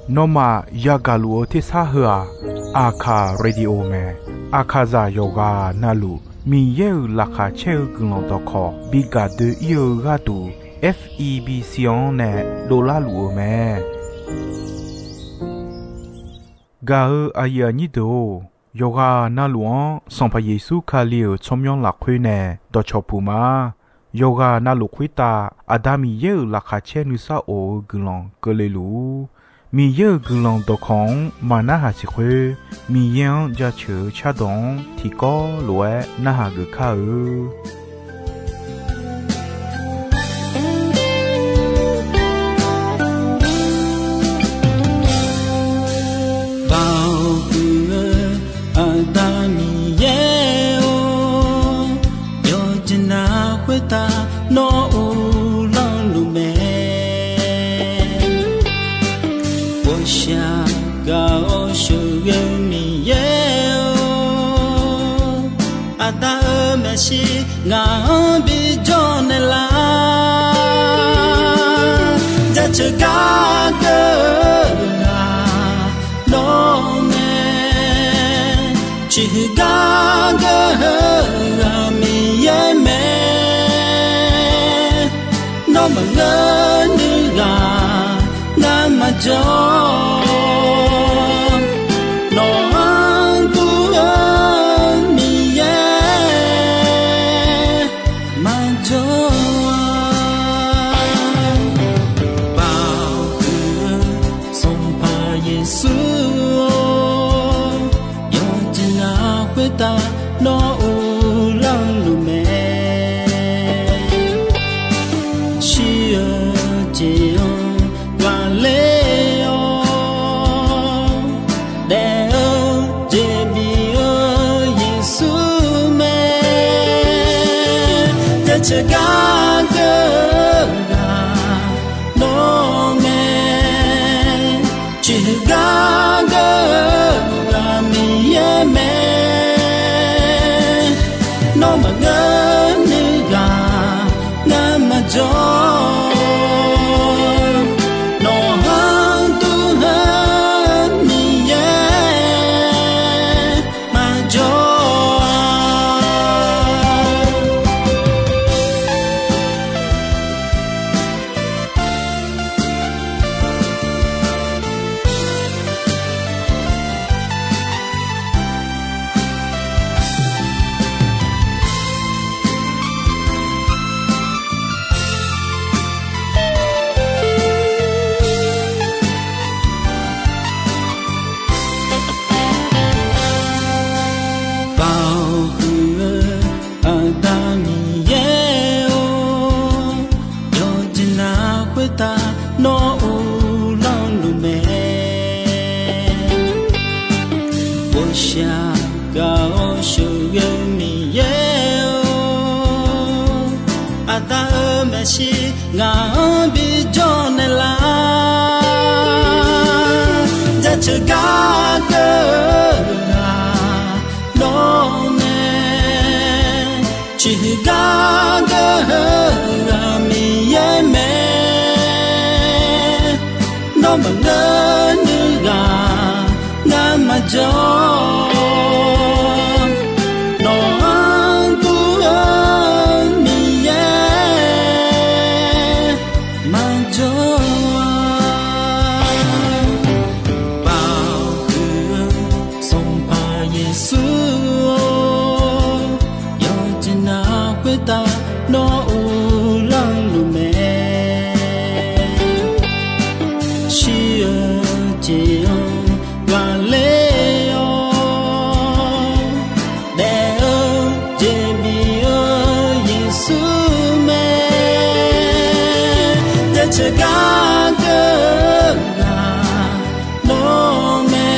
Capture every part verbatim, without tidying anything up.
Nawmaf yagaq luf-eu tersar heu-aq, Aqkaq radio mae. Aqkaqzaq yawqghaq navluf Miqyaer-euq laqkhaq caer-eu guiqlanq dawqkawq bi gaq doe-ir-eu gharduq, F E B C-anr nae dovlar luf-eu mae. Gaq-eu aqyuif aqnyir deuq-or, yawqghaq navluf-anr Sanqpaq Yeqsur Kali-euq tsawrmyanr lafkhoer nae dawqcawq puq ma. Yawqghaq navluf khoertav Aqda Miqyaer-euq laqkhaq caer nuisar of-eu guiqlanq keuvle luf-ur. Miqyaer-euq guiqlanq dawqkawq-anr maqnarhaq siq khoer, Miqyaer-anr jaceuq-eu cardawq-anr tiqkawv lof-aer narhaq geuf kar-eu. Baoq huiq-eu Aqda Miqyaer-or, yawqjeq navluf khoertav nawr uvlanr luf mae. Ghawqshaq gaq-awr sheuqghae-eu Miqyaer-or, Aqda-euq maeqshi ngaq-anr bijawr naeqlaf. Jaceuq gar geur-eu ghaq nawr mae. Ciqhuiq gar geur-eu ghaq Miqyaer mae. Nawr maqngeur nuiv ghaq ngar maqjawr. Nawq-anr dur-eu Miqyaer maqjawr-a. Baoq huiq-eu Sanqpaq Yeqsur-or, yawqjeq navluf khoertav nawr uvlanr luf mae. Shir-eu jeq-anr ghaqler-awr, daef-eu jeq bif-eu Yeqsur mae. Jaceuq gar geur-eu ghaq nawr mae. Ciqhuiq gar geur-eu ghaq Miqyaer mae. Nawr maqngeur nuiv ghaq ngar maqjawr. Nawq-anr dur-eu Miqyaer maqjawr-a. Baoq huiq-eu Aqda Miqyaer-or, yawqjeq navluf khoertav nawr uvlanr luf mae. Ghawqshaq gaq-awr sheuqghae-eu Miqyaer-or, Aqda-euq maeqshi ngaq-anr bijawr naeqlaf. Jaceuq gar geur-eu ghaq nawr mae. Ciqhuiq gar geur-eu ghaq Miqyaer mae. Nawr maqngeur nuiv ghaq ngar maqjawr. Nawq-anr dur-eu Miqyaer maqjawr-a. Baoq huiq-eu Sanqpaq Yeqsur-or, yawqjeq navluf khoertav nawr uvlanr luf mae. Shir-eu jeq-anr ghaqler-awr, daef-eu jeq bif-eu Yeqsur mae. Jaceuq gar geur-eu ghaq nawr mae.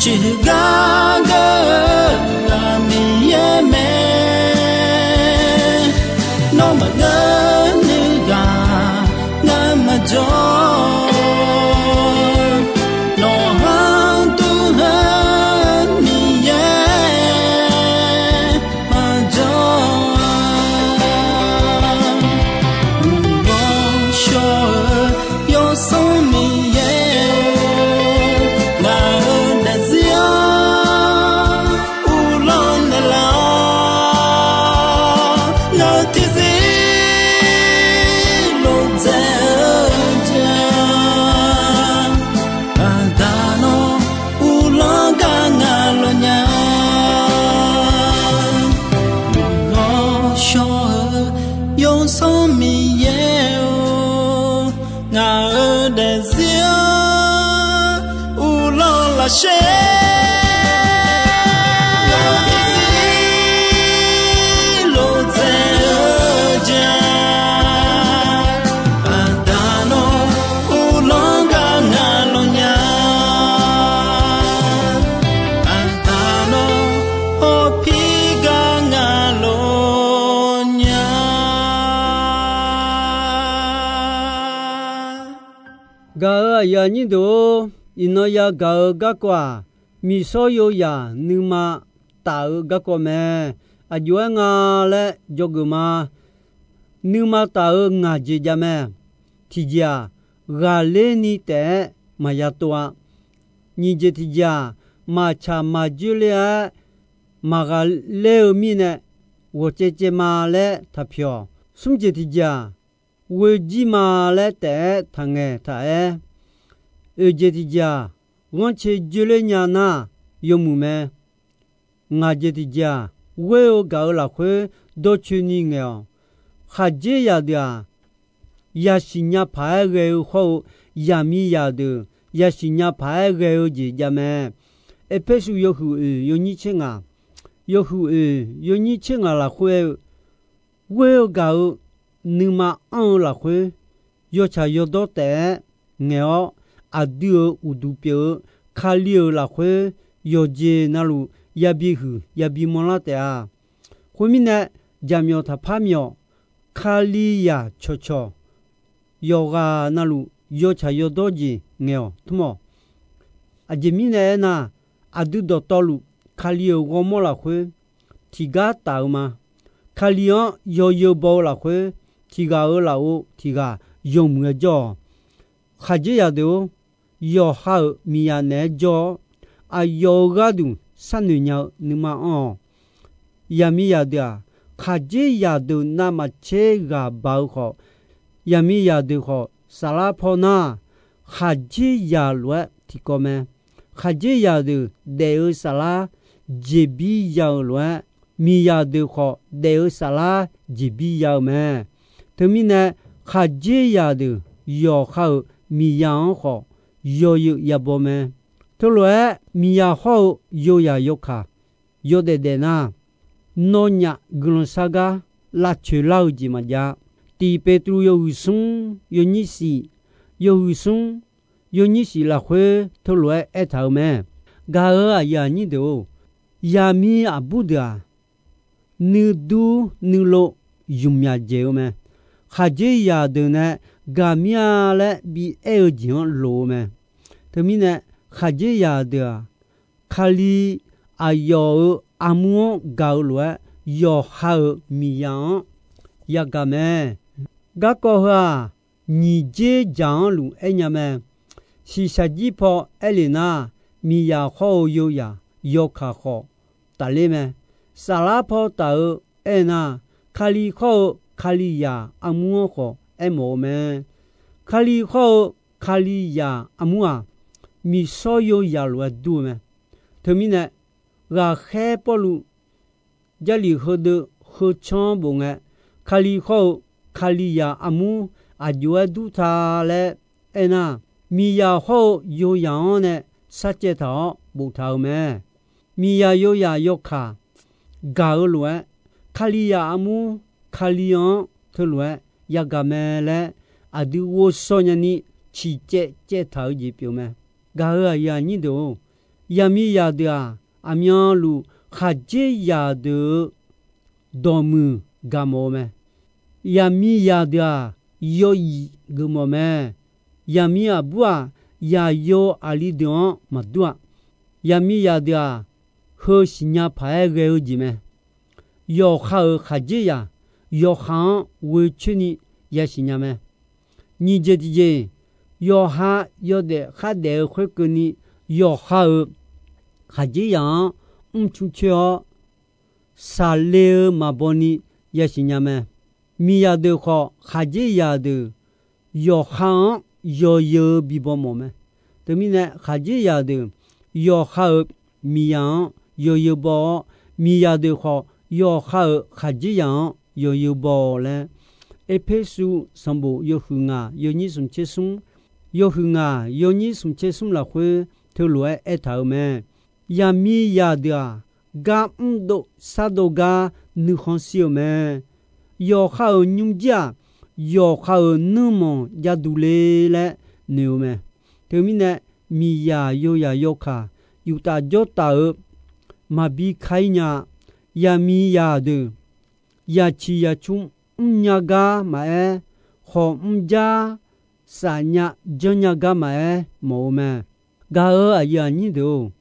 Ciqhuiq gar geur-eu ghaq Miqyaer mae. Nawr maqngeur nuiv ghaq ngar maqjawr. Nawq-anr dur-eu Miqyaer maqjawr-a. Mqbawr Sher, aqdui zir lof dzaeq-eu jeq-a, aqda nawr uvlanr gar nga lawnya, aqda nawr hawpir gar nga lawnya. Gaq-euq aqyuif aqnyir deuq-or, iqnan yagaq-eu garkawv-aq, miqshawr yoyaq nuima taf-eu garkawv mae. Aqjox-aer nga laer dzawgeuf ma. Nuima taf-eu ngaq jeq jav mae. Tiqjeq-aq, ghaqler ni taef-aer maqya tov-a. Nyiq jeq tiqjeq-aq, maqtsaq maqjoer ler-aer maqghaqler-eu mirnae, ghawqcaev caev ma laer taq pyawq. Smr jeq tiqjeq-aq, ghoe jir ma laer taef-aer taqngaeq taq-aer. Oeq jeq tiqjeq-aq, ghanrcae joerler nya nar yawmuiq mae. Ngaq jeq tiqjeq-aq, ghoer-eu gaq-eu lafkhoer dawrcoeni ngaeq-awq. Khaqdzerzaq deuq-aq, yasiq nya paq-aer ghae-eu hawr-eu, yaqmiqzaq deuq yasiq nya paq-aer ghae-eu jeq jav mae. Erpersu yawhuiq oeq yawnyir tser ngaq, yawhuiq oeq yawnyir tser ngaq lafkhoer aer-eu, ghoer-eu gaq-eu nuima anr-eu lafkhoer, yawtsaq yawdawr taef-aer ngaeq-awr, aqdui-euq uqduq pyeuf-eu Kali-euq lafkhoer yawqjeq navluf yabi huiq yabi manrlar taef-a. Khoermirnae, jaqmyawf taqpar myawf, Kalizaq cawqcawq yawqghaq navluf yawtsaq yawdawr jeq ngaeq-awq tmr-awq. Aqjeq mirnae aernar, aqdui dawqtawvluf Kali-euq ghawrmawr lafkhoer tiqgar taf-eu ma. Kali-anr yawzeu baw-eu lafkhoer, tiqghaq-euq lafov tiqghaq yawmuiq-aer jawr-awq. Khaqdzerzaq deuq-or, yawqha-euq miqzaq naeq-aer jawr-awr, aqyawf-euq gharduq sharnoeq nya-eu nuima anr-awq. Yaqmiqzaq deuq-aq, khaqdzerzaq deuq navmaqtser ghaq baq-eu khawf, yaqmiqzaq deuq khawf saflar paw nar, khaqdzerzaq lof-aer tiqkawv mae. Khaqdzerzaq deuq daef-eu saflar jeqbir ya-euq lof-aer, miqzaq deuq khawf daef-eu saflar jeqbir ya-eu mae. Teumirnae, khaqdzerzaq deuq yawqha-euq miqzaq-anr khawf yawzeu yabaw mae. Teulof-aer miqzaq hawr-eu yoyaq yawkaq yawdaef daef nar, nawnyaf guiqlanq shar gar lavcoeq lar-eu jeq maqjav. Tiq Petru yawhuiq smr yawnyir shif, yawhuiq smr yawnyir shif lafkhoer teulof-aer aertaq-eu mae. Gaq-euq aqyuif aqnyir deuq-or, yaqmiq aqbur deuq-aq, nuidur nuilov ymqmyaq dzaeq-eu mae. Khaqdzerzaq deuq nae gaqmir-a laer bi aer-eu jeq-anr loq-eu mae. Teumirnae, khaqdzerzaq deuq-aq, Kali aqyawf-euq armur-anr gaq-eu lof-aer, yawqha-euq miqzaq-anr yagaq mae. Garkawv heu-aq, nyiq dzer dzaq-anr luf aer nya mae. Shiqshaq jir paw aer lef nar, miqzaq hawr-eu yoyaq yawkaq khawf tafler mae. Saflar paw taf-eu aer nar, Kali hawr-eu Kalizaq armur-anr khawf aermawf-eu mae. Kali hawr-eu Kalizaq armur-aq, miqshawr yoyaq lof-aer dur-eu mae. Teumirnae, ghaqkhaer Pawrluv Jarlif heudeuq heu tsanr bof ngae, Kali hawr-eu Kalizaq armur aqjox-aer dur ta laer aernar, miqzaq hawr-eu yoyaq-anr nae sharcaev taq-awr boftaq-eu mae. Miqzaq yoyaq yawkaq gaq-eu lof-aer, Kalizaq armur Kali-anr teulof-aer yagaq mae laer aqdui ghovshaw nyani ciqcaev caev taq-eu jeq pyeuf mae. Gaq-euq aqyuif aqnyir deuq-or, yaqmiqzaq deuq-aq, aqmyanluf khaqdzerzaq deuq-eu dawqmuiq gaq mawf-eu mae. Yaqmiqzaq deuq-aq, yawzif geufmawf mae. Yaqmiq aqbur-aq, yaqyo aqli deuq-anr maqdur-a. Yaqmiqzaq deuq-aq, heu siqnya paq-aer ghae-eu jeq mae. Yawqha-euq khaqdzerzaq, yawqha-anr ghoe coer ni yasiq nya mae. Nyiq jeq tiqjeq, yawqha yawdaef khardaef-eu khoerkeuvni, yawqha-euq khaqdzerzaq-anr mrcmr coer-awr, saqle-eu maqbaw ni yasiq nya mae. Miqzaq deuq khawf, khaqdzerzaq deuq yawqha-anr yawzeu-eu bibaw mawf mae. Teumirnae, khaqdzerzaq deuq yawqha-euq miqzaq-anr yawzeu baw-awr, miqzaq deuq khawf, yawqha-euq khaqdzerzaq-anr yawzeu baw-awq laer, Erpersu sanqbof yawhuiq ngaq yawnyir smq tser smr, yawhuiq ngaq yawnyir smq tser smr lafkhoer teulof-aer aertaq-euq mae. Yaqmiqzaq deuq-aq, gar mrdov shardov gar nuikhanr shir-eu mae. Yawqha-euq nymrjir-aq, yawqha-euq nuirmanq jav duq le laer noeq-eu mae. Teumirnae, miqzaq yawzaq yawkaq, yuftaf jawrtaf-euq maqbi ka-ir nya-a. Yaqmiqzaq deuq, yaqciq yaqcmr mrnya gar maqaer, khawf mrjar safnya janrnya gar maqaer mawf-eu mae. Gaq-euq aqyuif aqnyir deuq-or,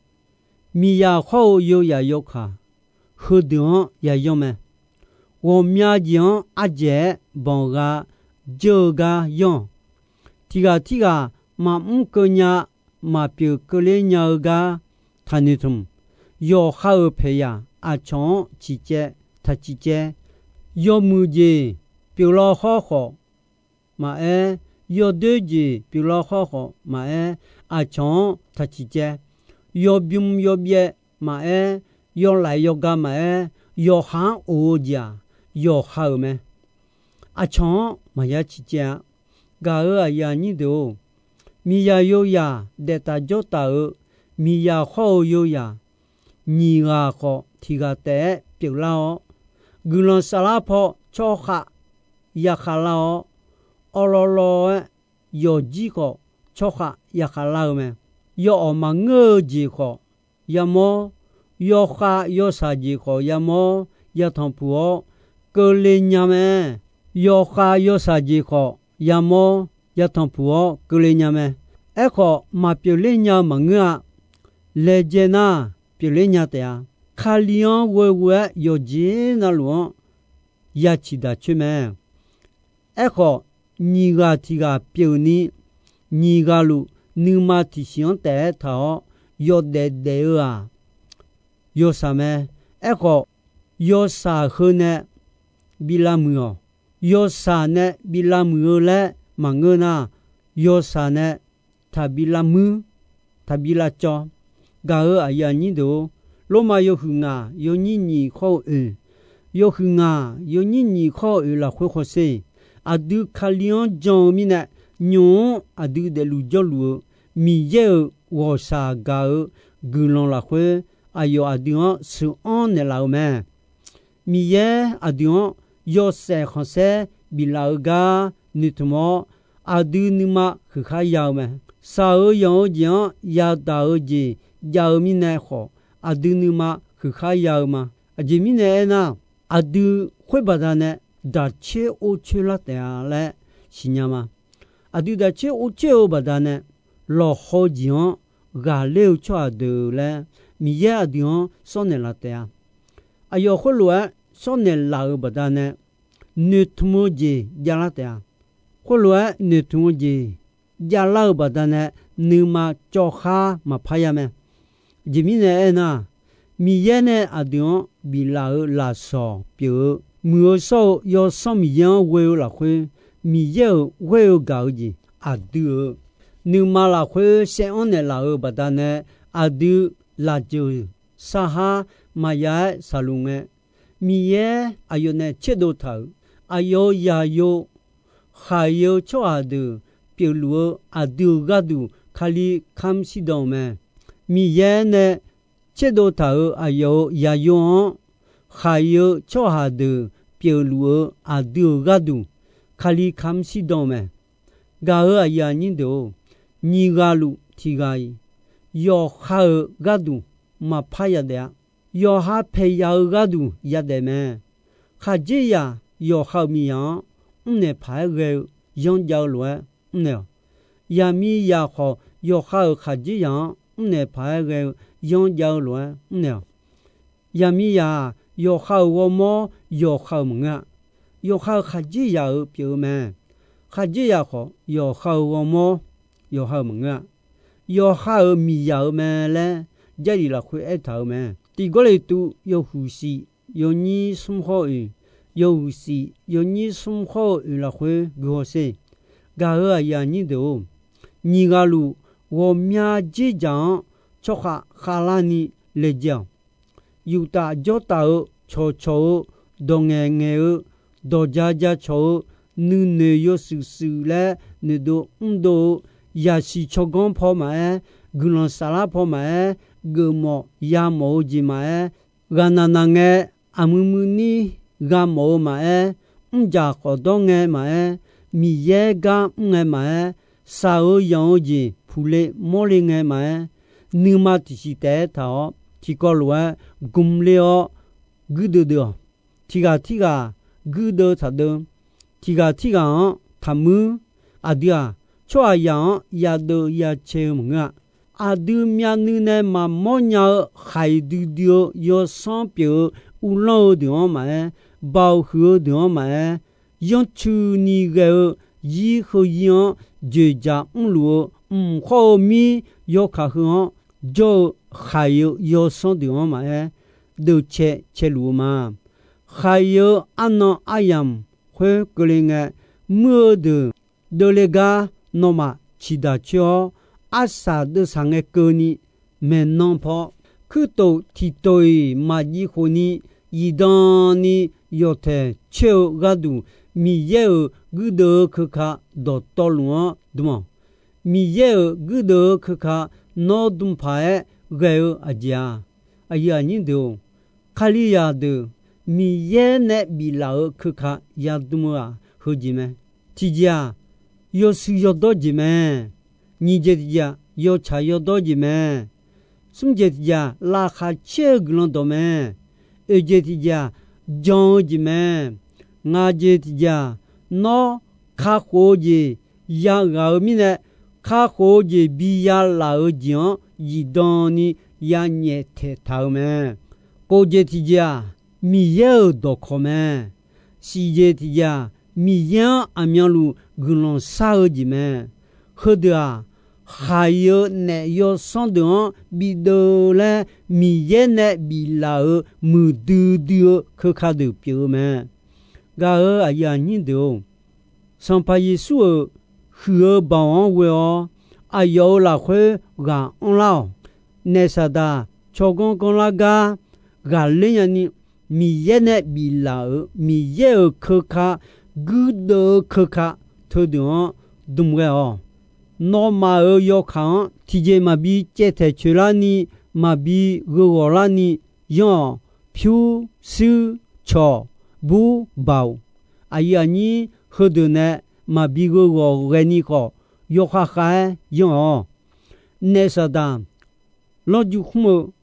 miqzaq khawr-eu yawzaq yawkaq, heudeuq-anr yayanr mae. Ghawqmya jeq-anr ardzaeq-aer banqgha dzeur-eu gar yanr-awq. Tiqghaq tirghaq maqmr keuv nya, maqpyeuf keuvler nya-eu gar taqnoeq tmq. Yawqha-euq paeqyaq aqcawq-anr ciqcaev taqciqcaev. Yawmuiq jeq pyeuflar hawr khawf maqaer, yawdoer jeq pyeuflar hawr khawf maqaer, aqcawq-anr taqciqcaev. Yawbym yawbyaev maqaer, yawlaef yawga maqaer, yawqha-anr of-eu jeq-aq, yawqha-euq mae. Aqcawq-anr maqya ciqcaev-a. Gaq-euq aqyuif aqnyir deuq-or, miqzaq yawzaq daeftaf jawrtaf-euq, miqzaq khawr-eu yawzaq, nyiq ghaq khawf tiq ghaq taef-aer pyeuflar-awr, guiqlanq saflar paw tsawrkhav yakhaq lar-awr, awrlawrlawr-aer yawqjir khawf tsawrkhav yakhaq lar-eu mae. Yawawq maqngeur-eu jeq khawf yamawr, yawkhav yawshaq jeq khawf yamawr yatanq puq-awr keuvle nya mae. Yawkhav yawshaq jeq khawf yamawr yatanq puq-awr keuvle nya mae. Aerkhawf, maqpyeuf ler nya-eu maqngeur-a. Laejae nar, pyeufler nya taef-a. Kali-anr ghoeghoe-aer yawqjeq navluf-anr ya ciqdaq coer mae. Aerkhawf, nyiq ghaq tiq ghaq pyeufni, nyiq ghaq luf nuima tiqsiq-anr taef-aer taq-awr yawdaef daef-eu-aq, yawshaq mae. Aerkhawf, yawshaq heu nae bi lavmuiq-awq. Yawshaq nae bi lavmuiq-eu laer maqngeur nar, yawshaq nae taqbi lavmuir, taqbi lavcawv. Gaq-euq aqyuif aqnyir deuq-or, Lormav yawhuiq ngaq yawnyir nyiq khawr-eu oeq, yawhuiq ngaq yawnyir nyiq khawr-eu oeq lafkhoer hawsher. Aqdui Kali-anr jan-eu mirnae, nymq-mr aqdui daefluf jawrluf-eu Miqyaer-euq ghawqshaq gaq-eu guiqlanq lafkhoer, aqyawf aqdui-anr sheuqanr naeqlaf-eu mae. Miqyaer aqdui-anr yawshaef khanqsaer biflaf-eu gar noeqtmq-awr, aqdui nuima huiqkhar ya-eu mae. Shaq-eu yanq-eu jeq-anr yadaq-eu jeq jav-eu mirnae khawf, aqdui nuima huiqkhar ya-eu ma. Aqjeq mirnae aernar, aqdui khoer baqdanae daqcoer or coer lar taef-a laer siqnya ma. Aqdui daqcoer or coer-eu baqdanae, lawqhaw-eu jeq-anr ghaqler-eu tsawrhaq deuq laer Miqyaer aqdui-anr sawr naeqlaf taef-a. Aqyawf khoerlof-aer sawr naeqlaf-euq baqdanae, noeqtmq-eu jeq javlar taef-a. Khoerlof-aer noeqtmq-eu jeq javlar-euq baqdanae, nuima cawv khar maqpar ya mae. Aqjeq mirnae aernar, Miqyaer nae aqdui-anr biflaf-euq lafsawq pyeuf-eu, muiq-eu shawr-eu Yawsanr Miqyaer-anr ghoe-eu lafkhoer, Miqyaer-euq ghoer-eu gaq-eu jeq aqdui-euq nuima lafkhoer saeranr naeqlaf-euq baqdanae, aqdui lafjeuq sarhar maqya-aer shaqluf ngae, Miqyaer aqyawf nae tserdov taq-euq aqyawf-euq zaqyo khaq-eu tsawrhaq deuq pyeufluf-eu aqdui-euq gharduq Kali kamr shirdan-euq mae. Miqyaer nae tserdov taq-euq aqyawf-euq zaqyo-anr khaq-eu tsawrhaq deuq pyeufluf-eu aqdui-euq gharduq Kali kamr shirdan-eu mae. Gaq-euq aqyuif aqnyir deuq-or, nyiq ghaq luf tiq ghaq-iq yawqha-euq gharduq maqpar yadaef-a. Yawqha paeqyaq-euq gharduq yadaef mae. Khaqdzerzaq yawqha-euq miqzaq-anr mrnaeq paq-aer ghae-eu yanr jav-eu lof-aer mrnaeq-awq. Yaqmiqzaq khawf, yawqha-euq khaqdzerzaq-anr mrnaeq paq-aer ghae-eu yanr jav-eu lof-aer mrnaeq-awq. Yaqmiqzaq-aq, yawqha-euq ghawrmawr yawqha-euq maqngeur-a. Yawqha-euq khaqdzerzaq-euq pyeuf-eu mae. Khaqdzerzaq khawf, yawqha-euq ghawrmawr yawqha-euq maqngeur-a. Yawqha-euq miqzaq-euq mae laer Jarlif lafkhoer aertaq-euq mae. Tiq Gawrliqtu yawhuiq shif yawnyir smr khawr-eu oeq, yawhuiq shif yawnyir smr khawr-eu oeq lafkhoer guihaw sher. Gaq-euq aqyuif aqnyir deuq-or, nyiq ghaq luf ghawqmya dzerdzaq-anr tsawrkhav khavlarni laejae-awq. Yuftav jawrtaf-eu cawqcawq-eu, dawq ngaeqngaeq-eu, dawq jaja cawq-eu, nuinoeq yawshuif shuif laer noeqdov mrdov-eu, yaqsiq tsawrganr paw maqaer, guiqlanq saflar paw maqaer, geufmawf yamawf-eu jeq maqaer, ghaqnaq naq ngae, aqmui muinir ghamawf-eu maqaer, mrjaq khawf dawr ngae maqaer, Miqyaer gar mr ngae maqaer, shaq-eu yanq-eu jeq puqle mawrle ngae maqaer, nuima tiqsiq taef-aer taq-awr tiqkawv lof-aer gmler-awr guirdeuv deuv-awq. Tiqghaq tirghaq guirdeuv taqdeuv, tiqghaq tirghaq-anr taqmuir. Aqdui-aq, tsawrhaqzaq-anr yadeuv yacae-eu maqngeur-a. Aqdui myavnuiv nae maqmawr nya-eu khaiq duidui-eu yawsanr pyeuf-eu uvlanr-eu deuq-anr maqaer, baoq huiq-eu deuq-anr maqaer, yanrcuini ghae-eu zir heuzir-anr dzoeqdzaq mrluf-eu mq khawr-eu mir yawkaq heu-anr jawr-eu khaiq-eu yawsanr deuq-anr maqaer, deuvcae caeluf-eu ma. Khaiq-eu arnan aryamq khoer keuvle ngae, muir-eu deuq deuvle gar nawmaf ciqdaq coer-awr, arsaq deuvsaq ngae keuvni maeqnan paw, kuirtof tiqtof-iq maqjiv khofni, zifdan ni yawtaeq coer-eu gharduq, Miqyaer-euq guirdeuv-eu keuka dawqtawvluf-anr dm-awq. Miqyaer-euq guirdeuv-eu keuka nawr dm paq-aer ghae-eu aqjeq-aq, aqyuif aqnyir deuq-or, Kalizaq deuq Miqyaer nae biflaf-eu keuka yadm-eu-aq, heujeq mae. Tiqjeq-aq, yawshuif yawdawr jeq mae. Nyiq jeq tiqjeq-aq, yawtsaq yawdawr jeq mae. Smr jeq tiqjeq-aq, laqkhaq caer-eu guiqlanq dawq mae. Oeq jeq tiqjeq-aq, jan-eu jeq mae. Ngaq jeq tiqjeq-aq, nawr kakhof-eu jeq yaghaq-eu mirnae, kakhof-eu jeq bi yalaf-eu jeq-anr zifdan ni yanyaef taeqtaq-eu mae. Kof jeq tiqjeq-aq, Miqyaer-euq dawqkawq mae. Siq jeq tiqjeq-aq, Miqyaer-anr aqmyanluf guiqlanq shar-eu jeq mae. Heudeuq-aq, khaq-iq-eu naef yawsanr deuq-anr bideuv laer Miqyaer nae biflaf-euq muiqdui dui-eu keuka deuq pyeuf-eu mae. Gaq-euq aqyuif aqnyir deuq-or, Sanqpaq Yeqsur-euq huiq-eu baoq-anr ghoe-awr, aqyawf-euq lafkhoer ghaq anrlar-awq. Naef Saqdaq tsawrganr ganrlar gar ghaqler nyani, Miqyaer nae biflaf-euq Miqyaer-euq keuka, guirdeuv-eu keuka teudeuq-anr dm ghae-awq. Nawmaf-euq yawkaq-anr tiqjeq maqbi caevtaeq coeqlarni, maqbi gheughawqlarni yanr-awq. Pyur, shuir, cawq, bur, baoq, aqyuif aqnyir heudeuq nae maqbi gheughawq ghaeni khawf, yawkhav khav-aer yanr-awq. Naef Saqdaq lanrju khmr-eu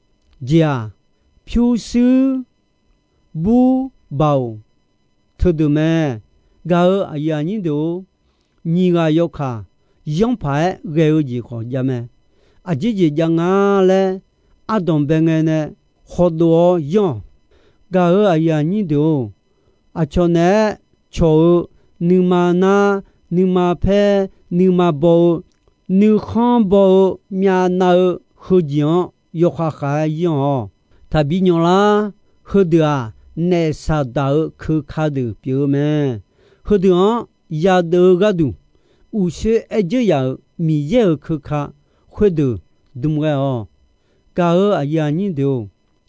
jeq-aq, pyur, shuir, bur, baoq teudeuq mae. Gaq-euq aqyuif aqnyir deuq-or, nyiq ghaq yawkaq yanr paq-aer ghae-eu jeq khawf jav mae. Aqjeq jeq jav nga laer ardanq bae ngae nae khawdov-awr yanr-awq. Gaq-euq aqyuif aqnyir deuq-or, aqcawq naeq-aer cawq-eu nuima nar, nuima paer, nuima baw-eu, nuikhanr baw-eu myavnav-eu heujeq-anr yawkhav khav-aer yanr-awq. Taqbi nyawflar. Heudeuq-aq, Naef Saqdaq-euq keuka deuq pyeuf-eu mae. Heudeuq-anr yadeuv-eu gharduq, uqshoer aer dzeur yaf-euq Miqyaer-euq keuka khoerdeuq dm ghae-awq. Gaq-euq aqyuif aqnyir deuq-or,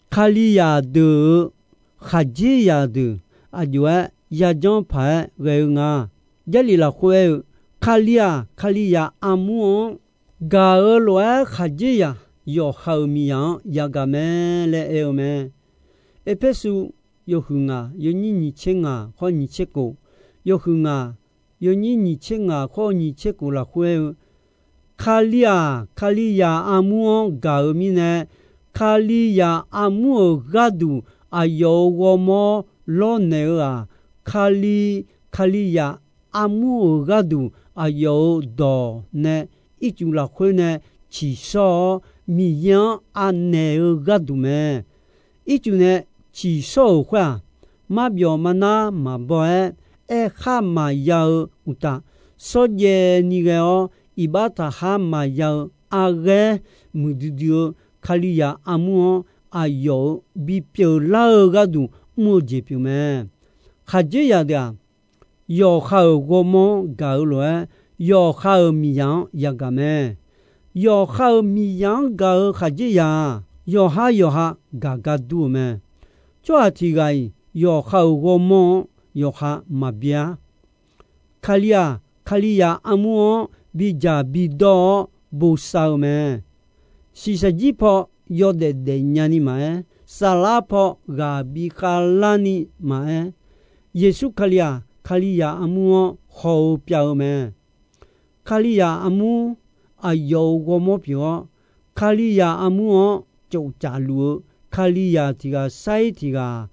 Kalizaq deuq-euq khaqdzerzaq deuq aqjox-aer yajanr paq-aer ghae-eu nga. Jarlif lafkhoer aer-eu, Kali-aq, Kalizaq armur-anr gaq-eu lof-aer khaqdzerzaq yawqha-euq miqzaq-anr yagaq mae laer aer-eu mae. Erpersu yawhuiq ngaq yawnyir nyiq tser ngaq khawr nyiq tser kof, yawhuiq ngaq yawnyir nyiq tser ngaq khawr nyiq tser kof lafkhoer aer-eu, Kali-aq, Kalizaq armur-anr gaq-eu mirnae, Kalizaq armur-euq gharduq aqyawf-euq ghawrmawr lawrnaeq-eu-aq, Kali, Kalizaq armur-euq gharduq aqyawf-euq dawq nae ircuf lafkhoer nae tsiqshawr-awr, Miqyaer-anr anaeq-eu gharduq mae. Ircuf nae tsiqshawr-euq khoer-aq, marbyawf marnar maqbaw-aer, aerkhar maqya-eu uqtaf, shawrjaev ni ghae-awr iqbax taqkhar maqya-eu arghaer muiqdui dui-eu Kalizaq armur-anr aqyawf-euq bipyeuf lar-eu gharduq mr-eu jeq pyeuf mae. Khaqdzerzaq deuq-aq, yawqha-euq ghawrmawr-anr gaq-eu lof-aer, yawqha-euq miqzaq-anr yagaq mae. Yawqha-euq miqzaq-anr gaq-eu khaqdzerzaq-aq, yawqhar yawqha gaq gar dur-eu mae. Tsawrhaq tiq ghaq-iq yawqha-euq ghawrmawr-anr yawqha maqbi-ar. Kali-aq, Kalizaq armur-anr bidzaq bidawr-awr bosav-eu mae. Shiqshaq jir paw yawdaef daef nyani maqaer, saflar paw ghaq bi khavlarni maqaer, Yeqsur Kali-aq, Kalizaq armur-anr haw-eu pyav-eu mae. Kalizaq armur aqyawf-euq ghawrmawr pyeuf-awr, Kalizaq armur-anr tsoftsaf luf-eu Kalizaq tiq ghaq sair tiq ghaq,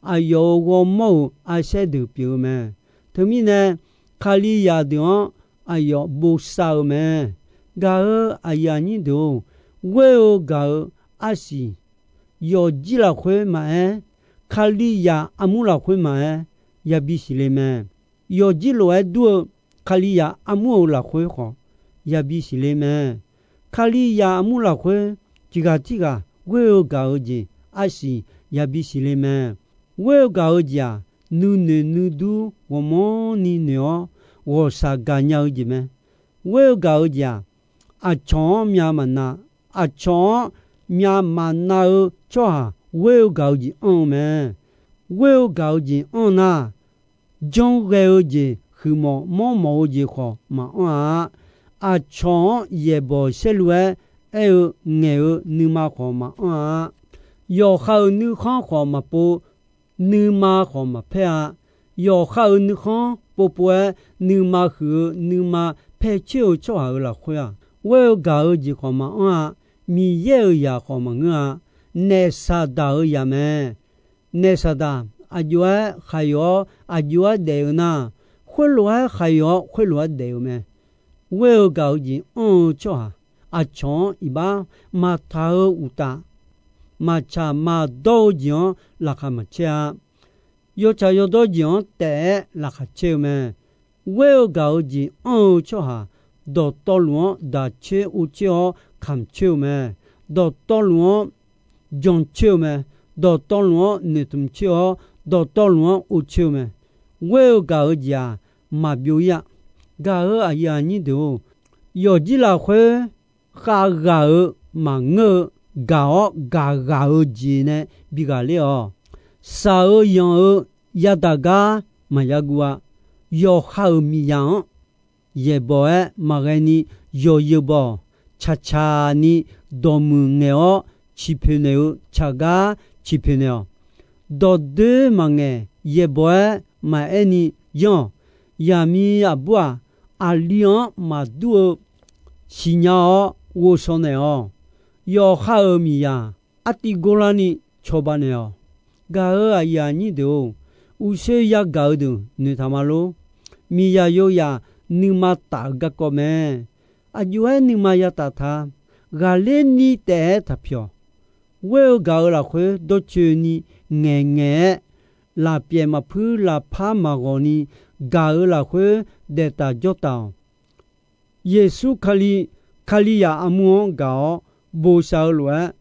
aqyawf-euq ghawrmawr-euq arsaer deuq pyeuf-eu mae. Teumirnae, Kalizaq deuq-anr aqyawf bosav-eu mae. Gaq-euq aqyuif aqnyir deuq-or, ghoer-eu gaq-euq arsiq, yawqjir lafkhoer maqaer, Kalizaq armur lafkhoer maqaer, yabi siqle mae. Yawqjir lof-aer dur-eu Kalizaq armur-euq lafkhoer khawf, yabi siqle mae. Kalizaq armur lafkhoer tiq ghaq tirghaq ghoer-eu gaq-eu jeq arsiq yabi siqle mae. Ghoer-eu gaq-eu jeq-aq, nuinoeq nuidur ghawqmanrni noeq-awr ghawqshaq gaqnya-eu jeq mae. Ghoer-eu gaq-eu jeq-aq, aqcawq-anr myav maqnav, aqcawq-anr myav maqnav-eu tsawrhaq ghoer-eu gaq-eu jeq anr-eu mae. Ghoer-eu gaq-eu jeq anr nar, janrghae-eu jeq, huiqmawf mawrmawf-eu jeq khawf maqanr-a. Aqcawq-anr yaeqbawq saerlu-aer aer-eu ngaeq-eu nuima khawf maqanr-a. Yawqha-euq nuikhanr khawf maqpov, nuima khawf maqpaer-a. Yawqha-euq nuikhanr povpov-aer nuima huiq-eu nuima paer coer-eu tsawrhaq-euq lafkhoer-aq, ghoer-eu gaq-eu jeq khawf maqanr-a. Miqyaer-euq zaq khawf maqngeur-a. Naef saqdaq-euq zaq mae. Naef saqdaq aqjox-aer khaqyoq-awr aqjox-aer daef-eu nar, khoerlof-aer khaqyoq-awr khoerlof-aer daef-eu mae. Ghoer-eu gaq-eu jeq anr-eu tsawrhaq, aqcawq-anr iqbax maqtaq-eu uqtaf, maqtsaq maqdawr-eu jeq-anr laqkhaq maqcaer-a. Yawtsaq yawdawr jeq-anr taef-aer laqkhaq caer-eu mae. Ghoer-eu gaq-eu jeq anr-eu tsawrhaq, dawqtawvluf-anr daq coer or coer-awr kamq coer-eu mae. Dawqtawvluf-anr jan coer-eu mae. Dawqtawvluf-anr noeqtmq coer-awr, dawqtawvluf-anr or coer-eu mae. Ghoer-eu gaq-eu jeq-aq, maqbyov ir-a. Gaq-euq aqyuif aqnyir deuq-or, yawqjir lafkhoer khavghaq-eu maqngeur-eu, gaq-awr gaqghaq-eu jeq nae bi ghaqler-awq. Shaq-eu yanq-eu yadaq gar maqya guv-a. Yawqha-euq miqzaq-anr yaeqbawq-aer maqghae ni yawqyeuq bawq, caqcaq ni dawqmuiq ngaeq-awr ciqpoeq naeq-eu caqgar ciqpoeq naeq-awq. Dawqdoer maqngaeq, yaeqbawq-aer maqaer ni yanr-awq. Yaqmiq aqbur-aq, aqli-anr maqdur-eu siqnya-awr ghovshaw naeq-awq. Yawqha-euq miqzaq artiv gorlarni cawba naeq-awq. Gaq-euq aqyuif aqnyir deuq-or, uqshoe yagaq-eu deuq noeqtaq ma lor. Miqzaq yawzaq nuima taf-eu garkawv mae. Aqjox-aer nuima yataf ta. Ghaqler ni taef-aer taq pyawq. Ghoer-eu gaq-eu lafkhoer dawrcoeni ngaeqngaeq-aer, lafpyaeq maqpuir lafpar maqghawq ni gaq-eu lafkhoer daeftaf jawrtaf-awq. Yeqsur Kali, Kalizaq armur-anr gaq-awr bosav-eu lof-aer,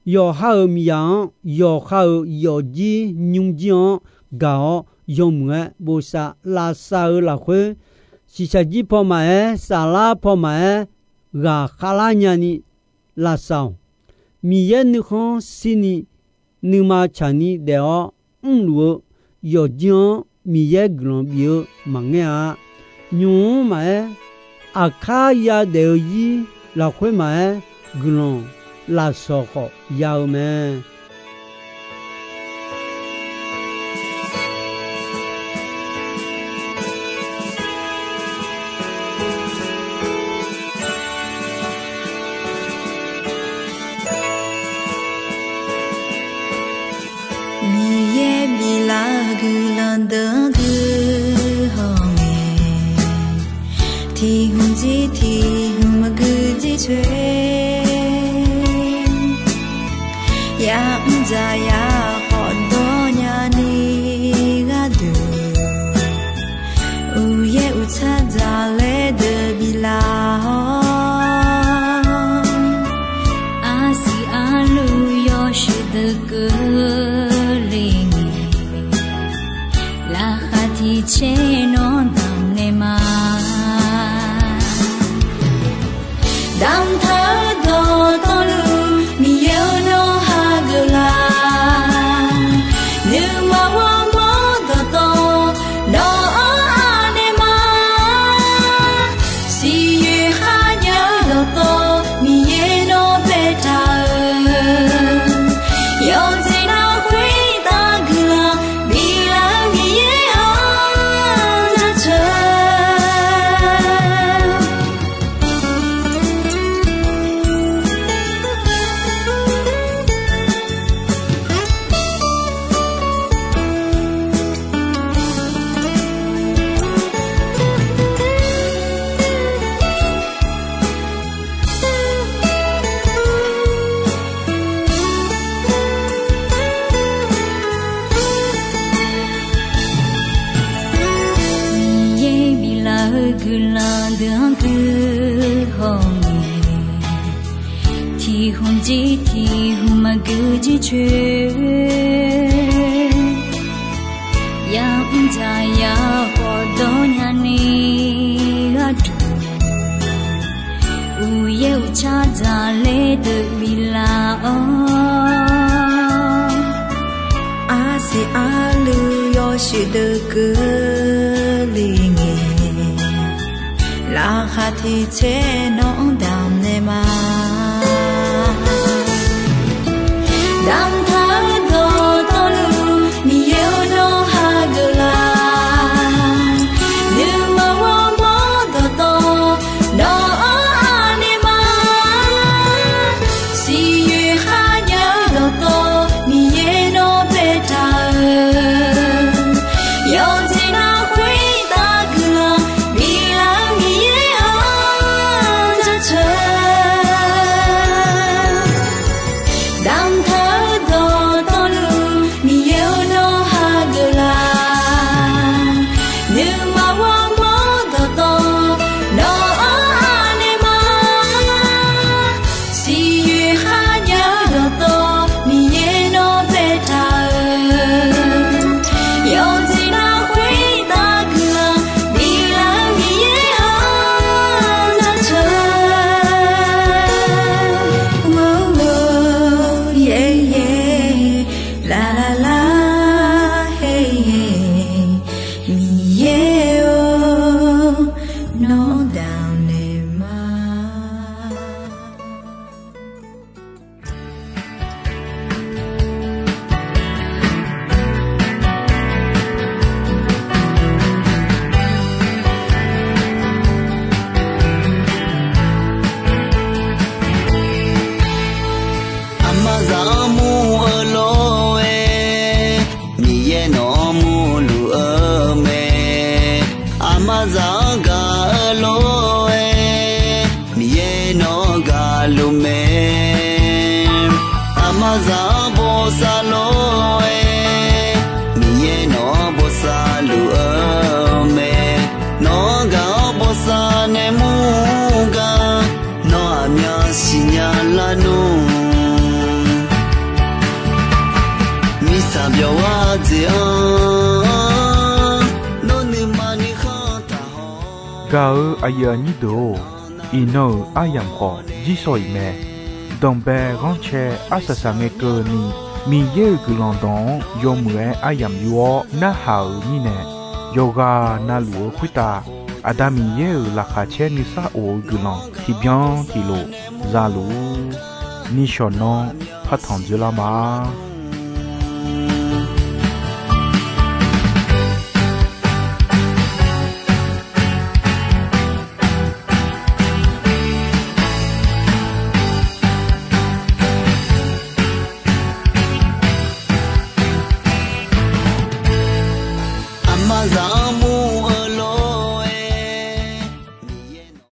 yawqha-euq miqzaq-anr yawqha-euq yawfjir nymrjir-anr gaq-awr yawmuiq-aer bosav lavsav-eu lafkhoer, shiqshaq jir paw maqaer, saflar paw maqaer, ghaqkhav lar nyani lavsav-awq. Miqyaer nuikhanr shirni nuima tsaqni daef-awr mrluf-eu yawfjir-anr Miqyaer guiqlanq bif-eu maqngaer-a. Nymq-mr maqaer, aqkar yadaef-eu zir lafkhoer maqaer, guiqlanq lafsawq khawf ya-eu mae. Miqyaer biflaf-eu guiqlanq deuq-anr guihaw ngae, tiq hmq jir tiq hmq maqgui jir coer, ya'mr dzaq ya khawf dawr nyani gharduq, uqyaer uqtsar dzaq laer deuq biflaf-awr, arsiq arluv yawshuif deuq keuvle ngae, laqkhaq tiq caer nawr damq naeq ma. Damqtaq-eu dawqtawvluf Miqyaer-or, nawr hageuf la. Lanqdui-anr gui hawngae, tiq hmq jir tiq hmq maqgui jir coer, yamr dzaq ya khawf dawr nyani gharduq, uqyaer uqcar dzaq ler deuq biflaf-awr, arsiq arluiv yawshuif deuq keuvle ngae, laqkhaq tiq tser nawq-anr damq naeq ma. Damqtaq-eu dawqtawvluf Miqyaer-or, nawr hageuf laf. Nuima ghawrmawr dawqtawv nawq-anr anaeq ma. Siqyoeq kharnya-eu dawqtawv Miqyaer nawr baetaq-euq, yawqjeq nav khoertav guiqlanq biflaf-eu Miqyaer-anr jaceuq. Damqtaq-eu dawqtawvluf Miqyaer-or, nawr hageuf laf. Nuima ghawrmawr dawqtawv nawq-anr anaeq ma. Siqyoeq kharnya-eu dawqtawv Miqyaer nawr baetaq-euq, yawqjeq nav khoertav guiqlanq biflaf-eu Miqyaer-anr jaceuq. Lar lar lar her, Miqyaer-or, nawr damq naeq ma. Aqma zaq-anr mur-eu lof-aer, Miqyaer nawq-anr murluf-eu mae. Aqma zaq-anr gaq-eu lof-aer, Miqyaer nawq-anr gaqluf mae. Aqma zaq-anr bosav lof-aer, Miqyaer nawq-anr bosav luf-eu mae. Nawq-anr gaq-awr bosav nae mur gar, nawr aqmyan siqnya lar nmr. Mirtsaq byawq-ar jeq-anr, nawr nuima nuikhanr taq haw. Gaq-eu aqyuif aqnyir deuq-or, iqnan-euq aryamq khawf jirshaw-iq mae. Danqbae ghanrcae arsaq saq ngae keuvni, Miqyaer-euq guiqlanq dawq-anr yawmuiq-aer aryamq yur-awr narhaq-euq mirnae, yawqghaq navluf-eu khoertav Aqda Miqyaer-euq laqkhaq caer nuisar of-eu guiqlanq tiqbyan tiqlof za luf-ur. Nishawq nanr partanq dzoerlar ma.